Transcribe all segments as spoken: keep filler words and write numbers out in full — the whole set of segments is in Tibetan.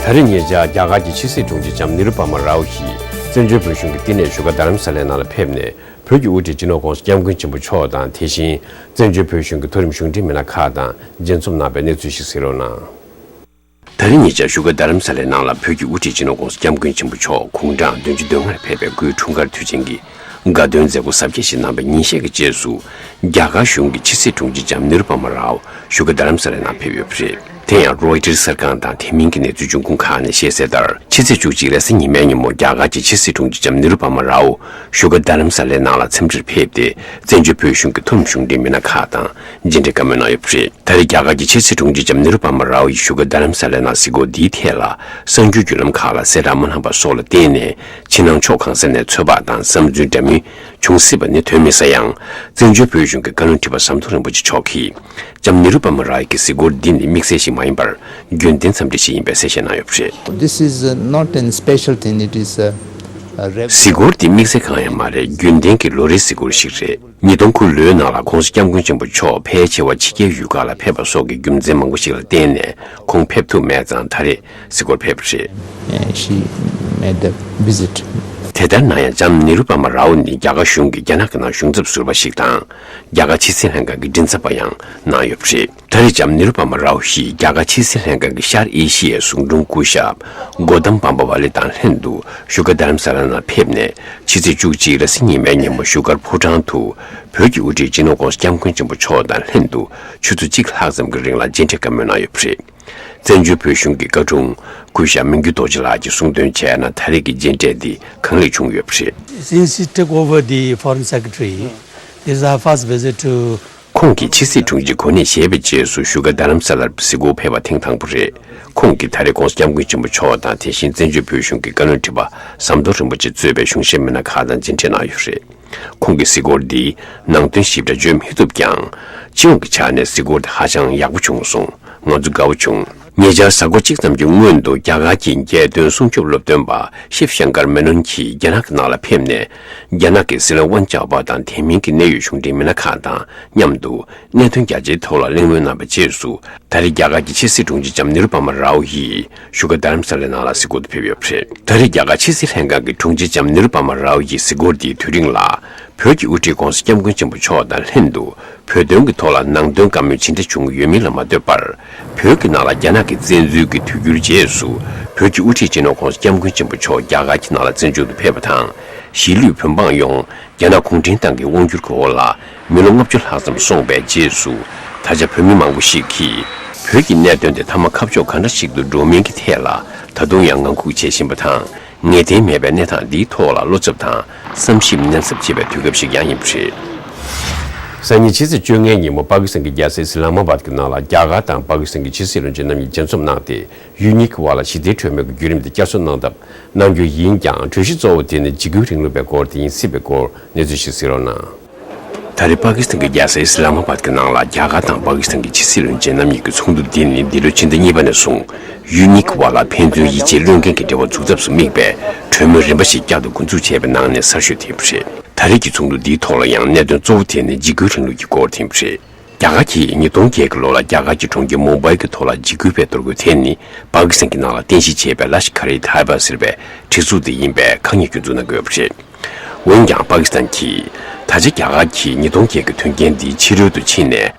ད་རེས་ཉེ་ཆར་རྒྱ་གར་གྱི་ཕྱི་སྲིད་དྲུང་ཆེ་ལྕམ་ནེ་རུ་པ་མ་རའོ་ཡིས་བཙན་བྱོལ་བོད་གཞུང་གི་བསྟི་གནས་བཞུགས་སྒར་རྡ་རམ་ས་ལའི་ནང་ལ་ཕེབས་ནས། བོད་ཀྱི་དབུ་ཁྲིད་སྤྱི་ནོར་༸གོང་ས་༸སྐྱབས་མགོན་ཆེན་པོ་མཆོག་དང་། དེ་བཞིན་བཙན་བྱོལ་བོད་གཞུང་གི་མཐོ་རིམ་གཞུང་འབྲེལ་མི་སྣ་ཁག་དང་མཇལ་འཛོམས་གནང་བའི་གནས་ཚུལ་ཞིག་གསན་རོགས་གནང་། ད་རེས་ཉེ་ཆར་བཞུགས་སྒར་རྡ་རམ་ས་ལའི་ནང་ལ་བོད་ཀྱི་དབུ་ཁྲིད་སྤྱི་ནོར་༸གོང་ས་༸སྐྱབས་མགོན་ཆེན་པོ་མཆོག་དགུང་གྲངས་བདུན་ཅུ་དོན་ལྔར་ཕེབས་པའི་སྐུའི་འཁྲུངས་སྐར་དུས་ཆེན་གྱི་དགའ་སྟོན་མཛད་སྒོ་གཟབ་རྒྱས་ཤིག་གནང་བའི་ཉིན་ཤས་ཀྱི་རྗེས་སུ། རྒྱ་གར་གཞུང་གི་ཕྱི་སྲིད་དྲུང་ཆེ་ལྕམ་ནེ་རུ་པ་མ་རའོ་བཞུགས་སྒར་རྡ་རམ་ས་ལའི་ནང་ཕེབས་ཡོད་པ་རེད། དེ་ཡང་རོའི་ཊར་གསར་ཁང་དང་དེ་མིན་གྱི་གནས་ཚུལ་འབྱུང་ཁུངས་ཁག་ནས་བཤད་གསལ་ལྟར། ཕྱི་ཚེས་བཅུ་གཅིག་རེས་གཟའ་ཉི་མའི་ཉིན་མོ་རྒྱ་གར་གྱི་ཕྱི་སྲིད་དྲུང་ཆེ་ལྕམ་ནེ་རུ་པ་མ་རའོ་བཞུགས་སྒར་རྡ་རམ་ས་ལའི་ནང་ལ་འཚམས་འདྲིར་ཕེབས་ཏེ། བཙན་བྱོལ་བོད་གཞུང་གི་མཐོ་རིམ་གཞུང་འབྲེལ་མི་སྣ་ཁག་དང་མཇལ་འཕྲད་བཀའ་མོལ་གནང་ཡོད་པ་རེད། ད་རེས་རྒྱ་གར་གྱི་ཕྱི་སྲིད་དྲུང་ཆེ་ལྕམ་ནེ་རུ་པ་མ་རའོ་ཡིས་བཞུགས་སྒར་རྡ་རམ་ས་ལའི་ནང་གཟིགས་སྐོར་འདིའི་ཐད་ལ། གསར་འགྱུར་བརྒྱུད་ལམ་ཁག་ལ་གསལ་བསྒྲགས་མ་གནང་པ་སོགས་ལ་བརྟེན་ནས། ཕྱི་ནང་ཕྱོགས་གང་ས་ནས་ཚོད་དཔག་དང་བསམ་ཚུལ་འདྲ་མིན་བྱུང་སྲིད་པ་ནི་དོན་མེད་ས་ཡང་། བཙན་བྱོལ་བོད་གཞུང་གི་བཀའ་བློན་ཁྲི་པ་ཟམ་གདོང་རིན་པོ་ཆེ་མཆོག་གིས། ལྕམ་ནེ་རུ་པ་མ་རའོ་ཡི་གི་གཟིགས་སྐོར་འདི་ནི་དམིགས་བསལ་ཞིག་མ་ཡིན་པར། རྒྱུན་ལྡན་འཚམས་འདྲི་ཞིག་ཡིན་པའི་གསལ་བཤད་གནང་ཡོད་པ་རེད། This is uh, not any special thing, it is a, a rev- གཟིགས་སྐོར་འདི་དམིགས་བསལ་གང་ཡང་མ་རེད། རྒྱུན་ལྡན་གྱི་ལོ་རེའི་གཟིགས་སྐོར་ཞིག་རེད། ཉིས་སྟོང་དགུ་ལོའི་ནང་ལ་༸གོང་ས་༸སྐྱབས་མགོན་ཆེན་པོ་མཆོག་ཕལ་ཆེ་བ་ཕྱི་རྒྱལ་ཡུལ་ཁག་ལ་ཕེབས་པ་སོགས་ཀྱི་རྒྱུ་མཚན་མང་པོ་ཞིག་ལ་བརྟེན་ནས་ཁོང་ཕེབས་ཐུབ་མེད་ཙང་ད་རེས་གཟིགས་སྐོར་ཕེབས་པ་རེད། Uh, she made the visit. དེ་ལྟར་ན་ཡང་ལྕམ་ནེ་རུ་པ་མ་རའོ་ནི་རྒྱ་གར་གཞུང་གིས་རྒྱ་ནག་གི་ནང་གཞུང་ཚབ་ཟུར་པ་ཞིག་དང་། རྒྱ་གར་ཕྱི་སྲིད་ལྷན་ཁང་གི་མགྲིན་ཚབ་པ་ཡང་གནང་ཡོད་པ་རེད། ད་རེས་ལྕམ་ནེ་རུ་པ་མ་རའོ་ཡིས་རྒྱ་གར་ཕྱི་སྲིད་ལྷན་ཁང་གི་ཤར་ཨེ་ཤི་ཡའི་ཟུང་དྲུང་སྐུ་ཞབས་གོ་དམ་བམ་པ་ཝ་ལི་དང་ལྷན་དུ་བཞུགས་སྒར་རྡ་རམ་ས་ལ་ནང་ཕེབས་ནས། ཕྱི་ཚེས་བཅུ་གཅིག་རེས་གཟའ་ཉི་མའི་ཉིན་མོ་བཞུགས་སྒར་ཕོ་བྲང་དུ་བོད་ཀྱི་དབུ་ཁྲིད་སྤྱི་ནོར་༸གོང་ས་༸སྐྱབས་མགོན་ཆེན་པོ་མཆོག་དང་ལྷན་དུ་ཆུ་ཚོད་གཅིག་ལྷག་ཙམ་གྱི་རིང་ལ་མཇལ་འཕྲད་བཀའ་མོལ་གནང་ཡོད་པ་རེད། བཙན་བྱོལ་བོད་གཞུང་གི་བཀའ་དྲུང་སྐུ་ཞབས་མི་འགྱུར་རྡོ་རྗེ་ལགས་ཀྱིས་གསུངས་དོན་བྱས་ན། ད་རེས་ཀྱི་མཇལ་འཕྲད་འདི་གང་ལེགས་བྱུང་ཡོད་པ་རེད། Since he took over the foreign secretary, this is our first visit to ཁོང་གིས་ཕྱི་སྲིད་དྲུང་ཆེ་གོ་གནས་བཞེས་པའི་རྗེས་སུ་བཞུགས་སྒར་རྡ་རམ་ས་ལར་གཟིགས་སྐོར་ཕེབས་པ་ཐེངས་དང་པོ་རེད། ཁོང་གིས་ད་རེས་༸གོང་ས་༸སྐྱབས་མགོན་ཆེན་པོ་མཆོག་དང་། དེ་བཞིན་བཙན་བྱོལ་བོད་གཞུང་གི་བཀའ་བློན་ཁྲི་པ་ཟམ་གདོང་རིན་པོ་ཆེ་གཙོས་པའི་གཞུང་ཞབས་མི་སྣ་ཁག་དང་མཇལ་འཕྲད་གནང་ཡོད་རེད། ཁོང་གི་གཟིགས་སྐོར་འདིའི་ནང་དོན་ཞིབ་ཕྲ་བརྗོད་མི་ཐུབ་ཀྱང་། སྤྱི་ཡོངས་ཀྱི་ཆ་ནས་གཟིགས་སྐོར་དེ་ཧ་ཅང་ཡག་པོ་བྱུང་སོང་། ང་ཚོ་དགའ་བོ་བྱུང་། ཉེ་ཆར་གཟའ་འཁོར་གཅིག་ཙམ་གྱི་སྔོན་དུ་རྒྱ་གར་གྱི་རྒྱལ་དོན་སྲུང་སྐྱོབ་སློབ་སྟོན་པ་ཤིབ་ཤང་ཀར་མེ་ནོན་གྱིས་རྒྱ་ནག་གི་ནང་ལ་ཕེབས་ནས། རྒྱ་ནག་གི་སྲིད་བློན་ཝན་ཅའོ་པ་དང་དེ་མིན་གྱི་གནད་ཡོད་གཞུང་འབྲེལ་མི་སྣ་ཁག་དང་མཉམ་དུ་གནད་དོན་རྒྱ་ཆེའི་ཐོག་ལ་གླེང་མོལ་གནང་བའི་རྗེས་སུ། ད་རེས་རྒྱ་གར་གྱི་ཕྱི་སྲིད་དྲུང་ཆེ་ལྕམ་ནེ་རུ་པ་མ་རའོ་ཡིས་བཞུགས་སྒར་རྡ་རམ་ས་ལའི་ནང་ལ་གཟིགས་སྐོར་དུ་ཕེབས་ཡོད་པ་རེད། ད་རེས་རྒྱ་གར་ཕྱི་སྲིད་ལྷན་ཁང་གི་དྲུང་ཆེ་ལྕམ་ནེ་རུ་པ་མ་རའོ་ཡི་གཟིགས་སྐོར་འདིའི་དུས་རིང་ལ། བོད་ཀྱི་དབུ་ཁྲིད་༸གོང་ས་༸སྐྱབས་མགོན་ཆེན་པོ་མཆོག་དང་ལྷན་དུ། བོད་དོན་གྱི་ཐོག་ལ་ནང་དོན་བཀའ་མོལ་ཇི་འདྲ་བྱུང་ཡོད་མིན་ལ་མ་ལྟོས་པར། བོད་ཀྱི་ནང་ལ་རྒྱ་ནག་གི་བཙན་འཛུལ་གྱི་དུས་འགྱུར་རྗེས་སུ། བོད་ཀྱི་དབུ་ཁྲིད་སྤྱི་ནོར་༸གོང་ས་༸སྐྱབས་མགོན་ཆེན་པོ་མཆོག་རྒྱ་གར་གྱི་ནང་ལ་བཙན་བྱོལ་དུ་ཕེབས་པ་དང་། གཞིས་ལུས་བོད་འབངས་ཡོངས་རྒྱ་ནག་གུང་ཁྲན་ཏང་གི་དབང་སྒྱུར་གྱི་འོག་ལ་མི་ལོ་ལྔ་བཅུ་ལྷག་ཙམ་སོང་བའི་རྗེས་སུ། ད་ཆ་བོད་མི་མང་པོ་ཞིག་གིས་བོད་ཀྱི་གནད་དོན་དེ་མཐའ་མ་ཁ་ཕྱོགས་ག་འདྲ་ཞིག་ཏུ་འགྲོ་མིན་གྱི་ཐད་ལ་ད་དུང་ཡང་ངང་སྒུག་བྱེད་བཞིན་པ་དང་། ངེས་གཏན་མེད་པའི་གནས་སྟངས་འདིའི་ཐོག་ལ་བློ་འཚབ་དང་བསམ་ཞིབ་ནན་གསབ་བྱེད་པའི་དུས་སྐབས་ཤིག་ཡང་ཡིན་པ་རེད། སང་ཉིན་ཕྱི་ཚེས་བཅོ་ལྔའི་ཉིན་མོ་པ་ཀི་སི་ཐན་གྱི་རྒྱལ་ས་ཨི་སི་ལ་མ་བཱད་ཀྱི་ནང་ལ་རྒྱ་གར་དང་པ་ཀི་སི་ཐན་གྱི་ཕྱི་སྲིད་བློན་ཆེན་རྣམ་གཉིས་མཇལ་འཛོམས་གནང་སྟེ། ཡུལ་གཉིས་ཀྱི་བར་ལ་ཞི་བདེའི་གྲོས་མོལ་གྱི་བརྒྱུད་རིམ་དེ་བསྐྱར་གསོ་གནང་ཐབས་གནང་རྒྱུ་ཡིན་ཀྱང་། གྲོས་གཞི་གཙོ་བོ་དེ་ནི་འཇིགས་སྐུལ་རིང་ལུགས་པའི་སྐོར་དེ་ཡིན་སྲིད་པའི་སྐོར་གནས་ཚུལ་ཞིག་གསན་རོགས་གནང་། ད་རེས་པ་ཀི་སི་ཐན་གྱི་རྒྱལ་ས་ཨི་སི་ལ་མ་བཱད་ཀྱི་ནང་ལ་རྒྱ་གར་དང་པ་ཀི་སི་ཐན་གྱི་ཕྱི་སྲིད་བློན་ཆེན་རྣམ་གཉིས་ཀྱི་ཚོགས་འདུ་འདི་ནི་འདི་ལོའི་ཕྱི་ཟླ་གཉིས་པ་ནས་བཟུང་ཡུལ་གཉིས་ཀྱི་བར་ལ་ཕན་ཚུན་ཡིད་ཆེས་བློས་འགེལ་གྱི་འབྲེལ་བ་འཛུགས་ཐབས་སུ་དམིགས་པའི་གྲོས་མོལ་རིམ་པ་ཞིག་བསྐྱར་དུ་འགོ་འཛུགས་བྱས་པའི་ནང་ནས་གསར་ཤོས་དེ་ཡིན་པ་རེད། ད་རེས་ཀྱི་ཚོགས་འདུ་འདིའི་ཐོག་ལ་ཡང་གནད་དོན་གཙོ་བོ་དེ་ནི་འཇིགས་སྐུལ་རིང་ལུགས་ཀྱི་སྐོར་དེ་ཡིན་པ་རེད། རྒྱ་གར་གྱིས་ཉིས་སྟོང་བརྒྱད་ཀྱི་ལོ་ལ་རྒྱ་གར་གྱི་གྲོང་ཁྱེར་མུམ་བྷའི་གི་ཐོག་ལ་འཇིགས་སྐུལ་བའི་གཏོར་རྒོལ་དེ་ནི་པ་ཀི་སི་ཐན་གྱི་ནང་ལ་རྟེན་གཞི་བྱས་པའི་ལ་ཤི་ཁ་རི་ཐཱའི་བ་ཟེར་བའི་སྒྲིག་འཛུགས་དེ་ཡིན་པའི་ཁ་ཉིན་སྐྱོན་འཛུགས་གནང་གི་ཡོད་པ་རེད། འོན་ཀྱང་པ་ཀི་སི་ཐན་གྱིས་ད་ཆ་རྒྱ་གར་གྱིས་ཉིས་སྟོང་བརྒྱད་ཀྱི་དོན་རྐྱེན་འདི་ཕྱི་རོལ་དུ་ཕྱིན་ནས།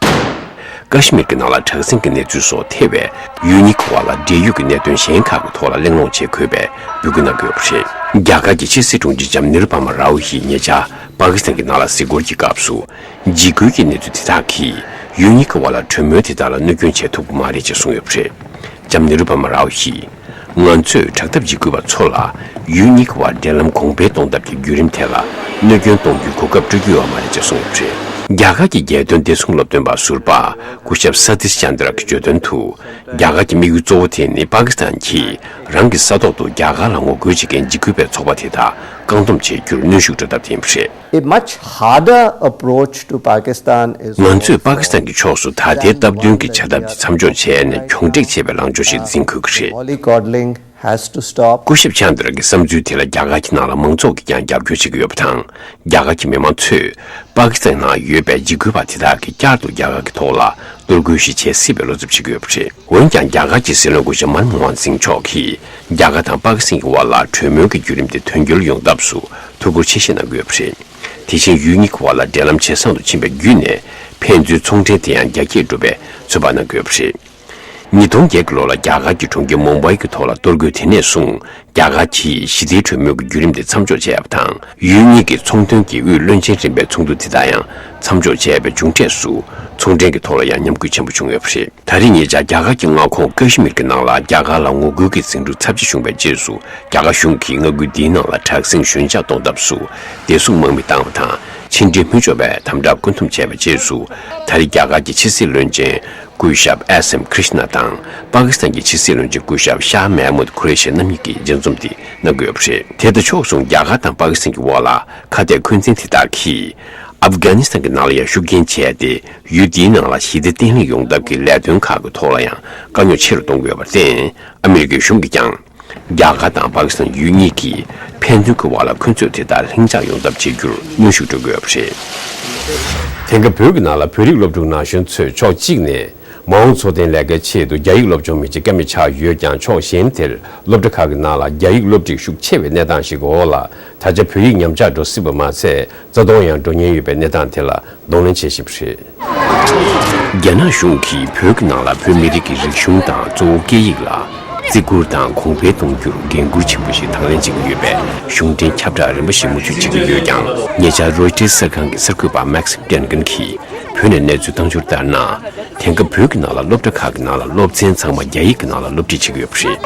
ཀ་ཤི་མིར་གྱི་ནང་ལ་དྲག་ཟིང་གི་གནས་ཚུལ་སོགས་ཐེ་བའི་ཡུལ་གཉིས་ཀྱི་བར་ལ་འབྲེལ་ཡོད་ཀྱི་གནད་དོན་གཞན་ཁག་གི་ཐོག་ལ་གླེང་སློང་བྱེད་དགོས་པའི་འབོད་སྐུལ་གནང་གི་ཡོད་པ་རེད། རྒྱ་གར་གྱི་ཕྱི་སྲིད་དྲུང་ཆེ་ལྕམ་ནེ་རུ་པ་མ་རའོ་ཡིས་ཉེ་ཆར་པ་ཀི་སི་ཐན་གྱི་ནང་ལ་གཟིགས་སྐོར་གྱི་སྐབས་སུ། འཇིགས་སྐུལ་གྱི་གནས་ཚུལ་དེ་དག་གིས་ཡུལ་གཉིས་ཀྱི་བར་ལ་གྲོས་མོལ་དེ་དག་ལ་གནོད་སྐྱོན་བྱེད་ཐུབ་ཀྱི་མ་རེད་ཅེས་གསུངས་ཡོད་པ་རེད། ལྕམ་ནེ་རུ་པ་མ་རའོ་ཡིས། ང་ཚོས་དྲག་འཐབ་འཇིགས་སྐུལ་བ་ཚོ་ལ་ཡུལ་གཉིས་ཀྱི་བར་འབྲེལ་ལམ་གོང་འཕེལ་གཏོང་ཐབས་ཀྱི་བརྒྱུད་རིམ་ཐད་ལ་གནོད་སྐྱོན་གཏོང་རྒྱུའི་གོ་སྐབས་སྤྲོད་ཀྱི་ཡོད་པ་མ་རེད་ཅེས་གསུངས་ཡོད་པ་རེད། རྒྱ་གར་གྱི་རྒྱལ་དོན་བདེ་སྲུང་སློབ་སྟོན་པ་ཟུར་པ་སྐུ་ཞབས་ས་ཏིས་ཅན་དྲ་གིས་བརྗོད་དོན་དུ། རྒྱ་གར་གྱི་དམིགས་ཡུལ་གཙོ་བོ་དེ་ནི་པ་ཀི་སི་ཐན་གྱིས་རང་གི་ས་ཐོག་ཏུ་རྒྱ་གར་ལ་ངོ་རྒོལ་བྱེད་མཁན་འཇིགས་སྐུལ་བའི་ཚོགས་པ་དེ་དག་བཀག་སྡོམ་བྱེད་རྒྱུར་གནོན་ཤུགས་སྤྲོད་ཐབས་དེ་ཡིན་པ་རེད། A much harder approach to Pakistan is ང་ཚོས་པ་ཀི་སི་ཐན་གྱི་ཕྱོགས་སུ་ད་ལྟའི་སྟབས་བསྟུན་གྱི་བྱ་ཐབས་དེ་མཚམས་འཇོག་བྱས་ནས་གྱོང་འབྲེག་བྱེད་པའི་ལངས་ཕྱོགས་ཤིག་འཛིན་དགོས་ཀྱི་རེད། Mollycoddling has to stop. སྐུ་ཞབས་ཅན་དྲ་གི་བསམ་ཚུལ་དེ་ལ་རྒྱ་གར་གྱི་ནང་ལ་མང་ཚོགས་ཀྱིས་ཀྱང་རྒྱབ་སྐྱོར་བྱེད་ཀྱི་ཡོད་པ་དང་། རྒྱ་གར་གྱི་མི་མང་ཚོས་པ་ཀི་སི་ཐན་ནང་ཡོད་པའི་འཇིགས་སྐུལ་བ་དེ་དག་གིས་བསྐྱར་དུ་རྒྱ་གར་གྱི་ཐོག་ལ་ གཏོར་རྒོལ་ཞིག་བྱེད་སྲིད་པའི་བློ་འཚབ་བྱེད་ཀྱི་ཡོད་པ་རེད། འོན་ཀྱང་རྒྱ་གར་གྱི་སྲིད་བློན་སྐུ་ཞབས་མན་མོ་ཧན་སིང་མཆོག་གིས་རྒྱ་གར་དང་པ་ཀི་སི་ཐན་གྱི་དབར་ལ་གྲོས་མོལ་གྱི་བརྒྱུད་རིམ་དེ་དོན་འཁྱོལ་ཡོང་ཐབས་སུ་ཐུགས་ཁུར་ཆེ་བཞེས་གནང་གི་ཡོད་པ་རེད། དེ་བཞིན་ཡུལ་གཉིས་ཀྱི་དབར་ལ་འབྲེལ་ལམ་ཇེ་བཟང་དུ་ཕྱིན་པ་བརྒྱུད་ནས་ཕན་ཚུན་ཚོང་འབྲེལ་དེ་ཡང་རྒྱ་སྐྱེད་འགྲོ་བའི་ཚོད་དཔག་གནང་གི་ཡོད་པ་རེད། ཉིས་སྟོང་བརྒྱད་ཀྱི་ལོ་ལ་རྒྱ་གར་གྱི་གྲོང་ཁྱེར་མུམ་བྷའི་གི་ཐོག་ལ་གཏོར་རྒོལ་དེ་ནས་བཟུང་རྒྱ་གར་གྱིས་ཞི་བདེའི་གྲོས་མོལ་གྱི་བརྒྱུད་རིམ་དེ་མཚམས་འཇོག་བྱས་པ་དང་། ཡུལ་གཉིས་ཀྱི་ཚོང་དོན་གྱི་དབུས་བློན་ཆེན་རིམ་པའི་ཚོགས་འདུ་དེ་དག་ཡང་མཚམས་འཇོག་བྱས་པའི་མཇུག་འབྲས་སུ་ཚོང་འབྲེལ་གྱི་ཐོག་ལ་ཡང་ཉམས་རྒུད་ཆེན་པོ་བྱུང་ཡོད་པ་རེད། ད་རེས་ཉེ་ཆར་རྒྱ་གར་གྱི་མངའ་ཁོངས་ཀ་ཤི་མིར་གྱི་ནང་ལ་རྒྱ་གར་ལ་ངོ་རྒོལ་གྱི་ཟིང་འཁྲུག་ཚབས་ཆེ་བྱུང་བའི་རྗེས་སུ། རྒྱ་གར་གཞུང་གིས་མངའ་ཁུལ་འདིའི་ནང་ལ་དྲག་ཟིང་ཞོད་འཇགས་གཏོང་ཐབས་སུ་བདེ་སྲུང་དམག་མི་བཏང་བ་དང་། ཕྱི་འབྲེལ་མི་འཇོག་པའི་དམ་དྲག་བཀོད་འདོམས་བྱས་པའི་རྗེས་སུ། ད་རེས་རྒྱ་གར་གྱི་ཕྱི་སྲིད་བློན་ཆེན་སྐུ་ཞབས་ཨེ་སི་ཨེམ་ཁྲི་ཤི་ན་དང་། པ་ཀི་སི་ཐན་གྱི་ཕྱི་སྲིད་བློན་ཆེན་སྐུ་ཞབས་ཤཱ་མེ་མུད་ཁུ་རེ་ཤི་རྣམ་གཉིས་ཀྱིས་མཇལ་འཛོམས་དེ་གནང་གི་ཡོད་པ་རེད། དེ་དང་ཕྱོགས་མཚུངས་རྒྱ་གར་དང་པ་ཀི་སི་ཐན་གྱི་དབར་ལ་ཁ་གཏད་འཁོན་འཛིན་དེ་དག་གིས་ཨབ་གྷ་ནི་སི་ཐན་གྱི་ནང་ལ་ཡང་ཤུགས་རྐྱེན་བྱས་ཏེ། ཡུལ་དེའི་ནང་ལ་ཞི་བདེ་བརྟན་ལྷིང་ཡོང་ཐབས་ཀྱི་ལས་དོན་ཁག་གི་ཐོག་ལ་ཡང་དཀའ་རྙོག་ཆེ་རུ་གཏོང་དགོས་པར་བརྟེན། ཨ་མི་རི་ཀའི་གཞུང་གིས་ཀྱང་། རྒྱ་གར་དང་པ་ཀི་སི་ཐན་ཡུལ་གཉིས་ཀྱིས་ཕན་ཚུན་གྱི་དབར་ལ་འཁོན་རྩོད་དེ་དག་ལྷིང་འཇགས་ཡོང་ཐབས་བྱེད་རྒྱུར་གནོན་ཤུགས་སྤྲོད་དགོས་པ་རེད། དེང་སྐབས་བོད་ཀྱི་ནང་ལ་བོད་རིགས་སློབ་ཕྲུག་ན་གཞོན་ཚོས་ཕྱོགས་གཅིག་ནས་མ་འོངས་འཚོ་རྟེན་ལས་ཀའི་ཆེད་དུ་རྒྱ་ཡིག་སློབ་སྦྱོང་མི་བྱེད་ཀ་མེད་ཆགས་ཡོད་ཀྱང་། ཕྱོགས་གཞན་དེར་སློབ་གྲྭ་ཁག་གི་ནང་ལ་རྒྱ་ཡིག་སློབ་ཁྲིད་ཤུགས་ཆེ་བའི་གནས་སྟངས་ཤིག་གི་འོག་ལ། ད་ཆ་བོད་ཡིག་ཉམས་ཆག་འགྲོ་སྲིད་པ་མ་ཟད། རྩ་སྟོང་ཡང་འགྲོ་ཉེན་ཡོད་པའི་གནས་སྟངས་དེ་ལ་གདོང་ལེན་བྱེད་བཞིན་པ་རེད། རྒྱ་ནག་གཞུང་གིས་བོད་ཀྱི་ནང་ལ་བོད་མི་རིགས་ཀྱི་རིག་གཞུང་དང་གཙོ་བོ་སྐད་ཡིག་ལ་བརྩི་བཀུར་དང་གོང་འཕེལ་གཏོང་རྒྱུར་འགན་འཁུར་ཆེན་པོ་ཞིག་དང་ལེན་བྱེད་ཀྱི་ཡོད་པའི་གཞུང་འབྲེལ་ཁྱབ་བསྒྲགས་རིམ་པ་ཞིག་མུ་མཐུད་བྱེད་ཀྱི་ཡོད་ཀྱང་། ཉེ་ཆར་རོའི་ཊར་གསར་ཁང་གི་གསར་འགོད་པ་མེག་སིམ་ཏན་གིན་གྱིས་བོད་ནས་གནས་ཚུལ་བཏང་འབྱོར་ལྟར་ན། དེང་སྐབས་བོད་ཀྱི་ནང་ལ་སློབ་གྲྭ་ཁག་གི་ནང་ལ་སློབ་ཚན་ཚང་མ་རྒྱ་ཡིག་གི་ནང་ལ་སློབ་ཁྲིད་བྱེད་ཀྱི་ཡོད་པ་རེད།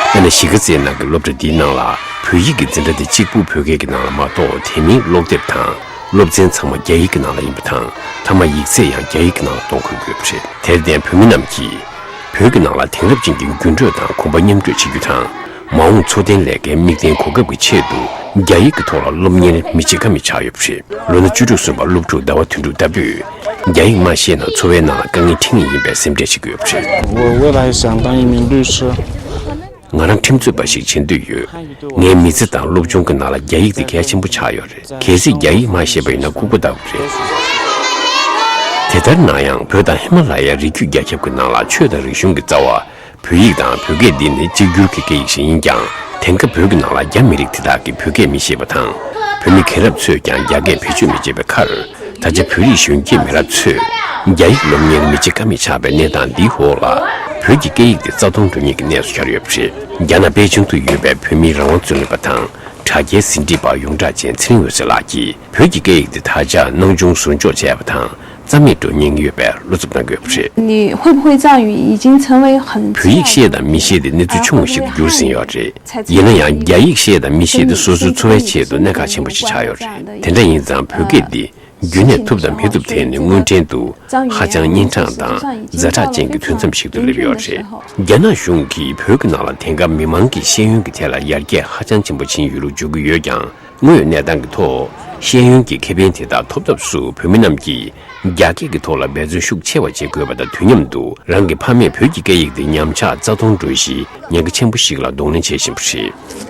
དཔེར་ན་གཞིས་ཀ་རྩེའི་ནང་གི་སློབ་གྲྭ་འདིའི་ནང་ལ་བོད་ཡིག་གི་འཛིན་གྲྭ་དེ་གཅིག་པུ་བོད་སྐད་ཀྱི་ནང་ལ་མ་གཏོགས། དེ་མིན་ཀློག་དེབ་དང་སློབ་ཚན་ཚང་མ་རྒྱ་ཡིག་གི་ནང་ལ་ཡིན་པ་དང་། མཐའ་མ་ཡིག་ཚད་ཡང་རྒྱ་ཡིག་གི་ནང་ལ་གཏོང་དགོས་ཀྱི་ཡོད་པ་རེད། དེར་བརྟེན་བོད་མི་རྣམས་ཀྱིས་བོད་ཀྱི་ནང་ལ་དེང་རབས་ཅན་གྱི་འགྱུར་འགྲོས་དང་གོམ་པ་མཉམ་བགྲོད་བྱེད་རྒྱུ་དང་། མ་འོངས་འཚོ་རྟེན་ལས་ཀའི་དམིགས་རྟེན་གོ་སྐབས་ཀྱི་ཆེད་དུ་རྒྱ་ཡིག་གི་ཐོག་ལ་སློབ་གཉེར་མི་བྱེད་ཀ་མེད་ཆགས་ཡོད་པ་རེད། ལོ་ན་བཅུ་དྲུག་སོན་པ་སློབ་ཕྲུག་ཟླ་བ་དོན་གྲུབ་ལྟ་བུས། རྒྱ་ཡིག་མ་ཤེས་ན་འཚོ་བའི་ནང་ལ་དཀའ་ངལ་འཕྲད་ངེས་ཡིན་པའི་སེམས་ཁྲལ་བྱེད་ཀྱི་ཡོད་པ་རེད། 我未来想当一名律师。 ང་རང་ཁྲིམས་རྩོད་པ་ཞིག་བྱེད་འདོད་ཡོད། ངའི་མི་ཚེ་དང་སློབ་སྦྱོང་གི་ནང་ལ་རྒྱ་ཡིག་དེ་གལ་ཆེན་པོ་ཆགས་ཡོད་རེད། གལ་སྲིད་རྒྱ་ཡིག་མ་ཤེས་པ་ཡིན་ན་ལྐུགས་པ་ལྟ་བུ་རེད། དེ་ལྟར་ན་ཡང་བོད་དང་ཧི་མ་ལ་ཡའི་རི་རྒྱུད་རྒྱ་ཁྱབ་ཀྱི་ནང་ལ་ཆོས་དང་རིག་གཞུང་གི་རྩ་བ། བོད་ཡིག་དང་བོད་སྐད་འདི་ནི་གཅིག་གྱུར་གྱི་སྐད་ཡིག་ཞིག་ཡིན་ཀྱང་། དེང་སྐབས་བོད་ཀྱི་ནང་ལ་རྒྱ་མི་རིགས་དེ་དག་གིས་བོད་སྐད་མི་ཤེས་པ་དང་། བོད་མི་རྒན་རབས་ཚོས་ཀྱང་རྒྱ་སྐད་བེད་སྤྱོད་མི་བྱེད་པའི་ཁར། ད་ཆ་བོད་རིགས་གཞོན་སྐྱེས་མི་རབས་ཚོས་རྒྱ་ཡིག་སློབ་གཉེར་མི་བྱེད་ཀ་མེད་ཆགས་པའི་གནས་སྟངས་འདིའི་འོག་ལ། བོད་ཀྱི་སྐད་ཡིག་དེ་རྩ་སྟོང་འགྲོ་ཉེན་གྱི་གནས་སུ་གྱར་ཡོད་པ་རེད། རྒྱ་ནག་པེ་ཅིང་དུ་ཡོད་པའི་བོད་མིའི་རང་དབང་རྩོད་ལེན་པ་དང་དྲ་རྒྱའི་ཟིན་བྲིས་པ་ཡོངས་གྲགས་ཅན་ཚེ་རིང་འོད་ཟེར་ལགས་ཀྱིས། བོད་ཀྱི་སྐད་ཡིག་དེ་ད་ཆ་སྣང་ཆུང་ཟུར་འཇོག་བྱས་པ་དང་རྩ་མེད་འགྲོ་ཉེན་ཡོད་པའི་བློ་འཚབ་གནང་གི་ཡོད་པ་རེད། 你会不会藏语已经成为很 བོད་ཡིག་ཤེས་དང་མི་ཤེས་དེ་གནས་ཚུལ་ཆུང་ངུ་ཞིག་ཏུ་འགྱུར་ཟིན་ཡོད་རེད། ཡིན་ན་ཡང་རྒྱ་ཡིག་ཤེས་དང་མི་ཤེས་དེ་སོ་སོའི་འཚོ་བའི་ཆེད་དུ་གནད་འགག་ཆེན་པོ་ཞིག་ཆགས་ཡོད་རེད། དེ་འདྲ་ཡིན་ཙང་བོད་སྐད་འདི་རྒྱུན་ནས་ཐུབ་དང་མི་ཐུབ་ཐད་ནས་དངོས་འབྲེལ་དུ་ཧ་ཅང་གཉན་འཕྲང་དང་ཛ་དྲག་ཅན་གྱི་དུས་མཚམས་ཤིག་ཏུ་སླེབས་ཡོད་རེད། རྒྱ་ནག་གཞུང་གིས་བོད་ཀྱི་ནང་ལ་དེང་སྐབས་མི་མང་གིས་ཤེས་ཡོན་གྱི་ཐད་ལ་ཡར་རྒྱས་ཧ་ཅང་ཆེན་པོ་ཕྱིན་ཡོད་ལུགས་བརྗོད་ཀྱི་ཡོད་ཀྱང་། དངོས་ཡོད་གནས་སྟངས་ཀྱི་ཐོག་ཤེས་ཡོན་གྱི་ཁེ་ཕན་དེ་དག་ཐོབ་ཐབས་སུ་བོད་མི་རྣམས་ཀྱིས་རྒྱ་སྐད་ཀྱི་ཐོག་ལ་འབད་བརྩོན་ཤུགས་ཆེ་བ་བྱེད་དགོས་པ་དང་། དུས་མཉམ་དུ་རང་གི་ཕ་མེས་བོད་ཀྱི་སྐད་ཡིག་དེ་ཉམས་ཆག་རྩ་སྟོང་འགྲོ་བཞིན་ཉེན་ཁ་ཆེན་པོ་ཞིག་ལ་གདོང་ལེན་བྱེད་བཞིན་པ་རེད།